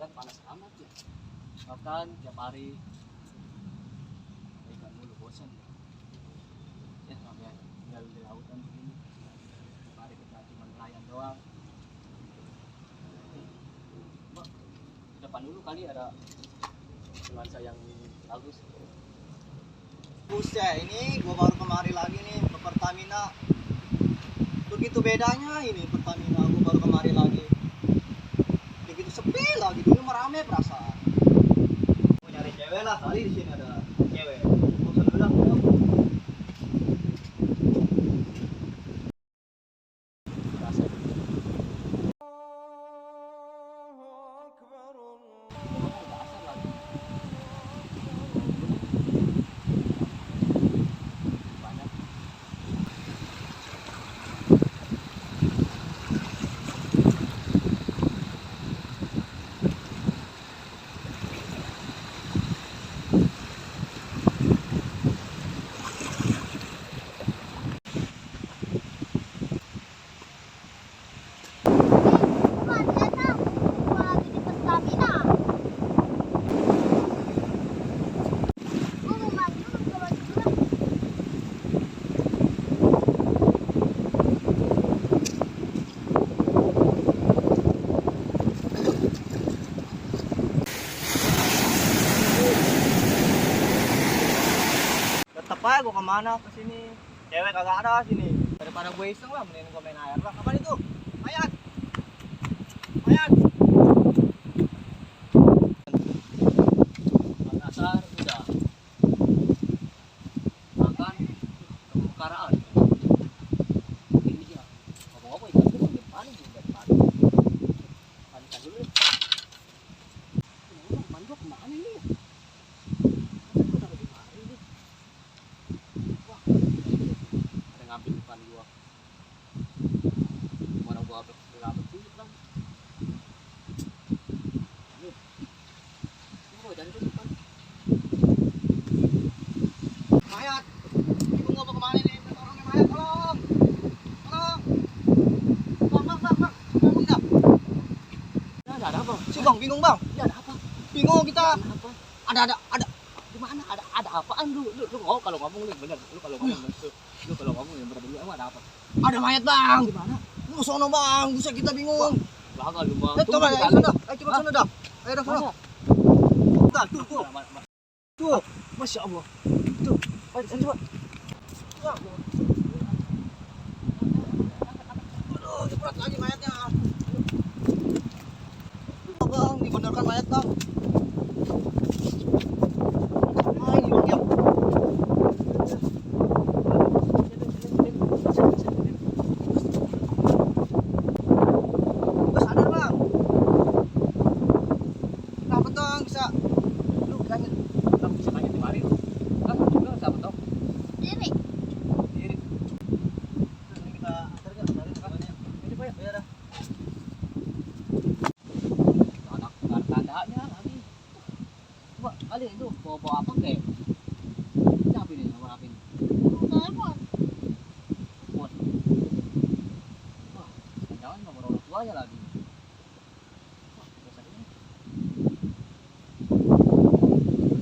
kan panas amat ya. Bahkan tiap hari ikan mulu bosan ya. Ya namanya tinggal di lautan begini. Tiap hari kita cuma nelayan doang. Mbak, di depan dulu kali ada nuansa yang bagus. Buset, ini gua baru kemari lagi nih ke Pertamina. Begitu bedanya ini Pertamina, gua baru kemari lagi. Begitu sepi lagi, dulu merame perasaan. Mau nyari cewek lah, kali di sini ada cewek. Bosan udah. Rasa banyak. Tetep aja gua kemana ke sini. Cewek kagak ada sini. Daripada gue iseng lah, mending gua main air lah. Kapan itu? Mayat. Mayat. Makassar udah makan kebukaraan ini ya ngomong-ngomong ikan itu udah paling juga paling panikan dulu deh. Ngomong manjok kemana ini ya? Masa gua taruh di mari nih? Wah, ada ngambil depan gua. Mana gua habis tuh bang. Ini gua jadi tuh depan. Mayat. Ibu nggak mau kemana nih? Ada orang yang mayat, tolong. Tolong. Bang. Tolong kita. Ada apa? Si bang, bingung bang. Ya ada apa? Bingung kita. Ada apa? Ada. Di mana ada apaan lu ngomong kalau ngomong lu bener lu kalau ngomong yang bener dulu emang ada apa Ada mayat bang. di mana Lu sono bang, bisa kita bingung. lah lu mah Coba ya, ayo dah. Ayo coba sono dah. Ayo dah sono. Dah, tuh. Tuh. Masya Allah tuh ayo coba Aduh, cepat lagi mayatnya. Bang, dibenarkan mayat bang. Ay, bang ya. Gak sadar bang. Kenapa dong bisa? lu tanya kamu bisa tanya di mari kan juga siapa tahu Diri. diri Ini kita antar ya, antarin kawannya. ini pak Ya dah. anak tandanya lagi coba kali itu bawa apa kayak ini apa ini nomor apa ini Telepon. buat wah jangan nomor orang tuanya lagi wah biasa ini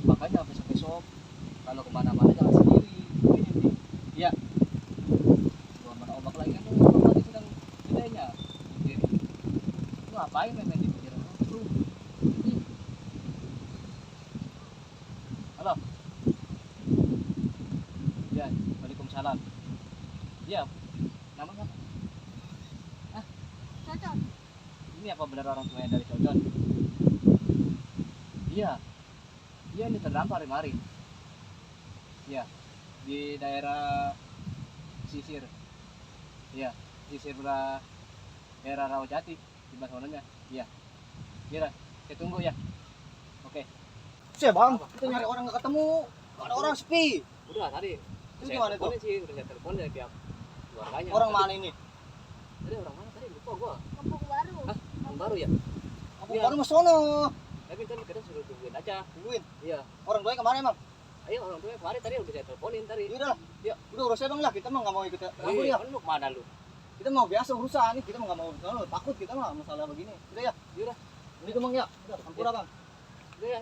makanya besok-besok kalau kemana-mana jangan sendiri ini nih ya gua mana ombak lagi kan ombak itu sedang gedenya sendiri lu ngapain main di pinggir lu Ih. Halo ya waalaikumsalam ya namanya apa Cocok. ini apa benar orang tuanya dari Cocon iya iya ini terdampar kemarin ya di daerah sisir ya sisir daerah Rawajati di Basonanya iya iya saya tunggu ya oke Sih bang, kita nyari orang nggak ketemu. Gak ada orang sepi. udah tadi Itu saya gimana teleponin sih udah saya telepon dari pihak keluarganya Orang mana ini? tadi orang mana tadi lupa gua Kampung baru. hah yang baru ya Aku Iya. baru mau sono. tapi kan kita suruh tungguin aja Tungguin. iya Orang tuanya kemana emang? ayo orang tuanya kemarin tadi udah saya teleponin tadi Ya udah lah. Ya. Udah urusnya bang lah. Kita mah nggak mau ikut campur Wih, ya. kan lu kemana lu Kita mau biasa urusan. Kita mah nggak mau takut kita mah masalah begini. Udah ya. yaudah Hindi ko mangya. Ampura bang. Gaya.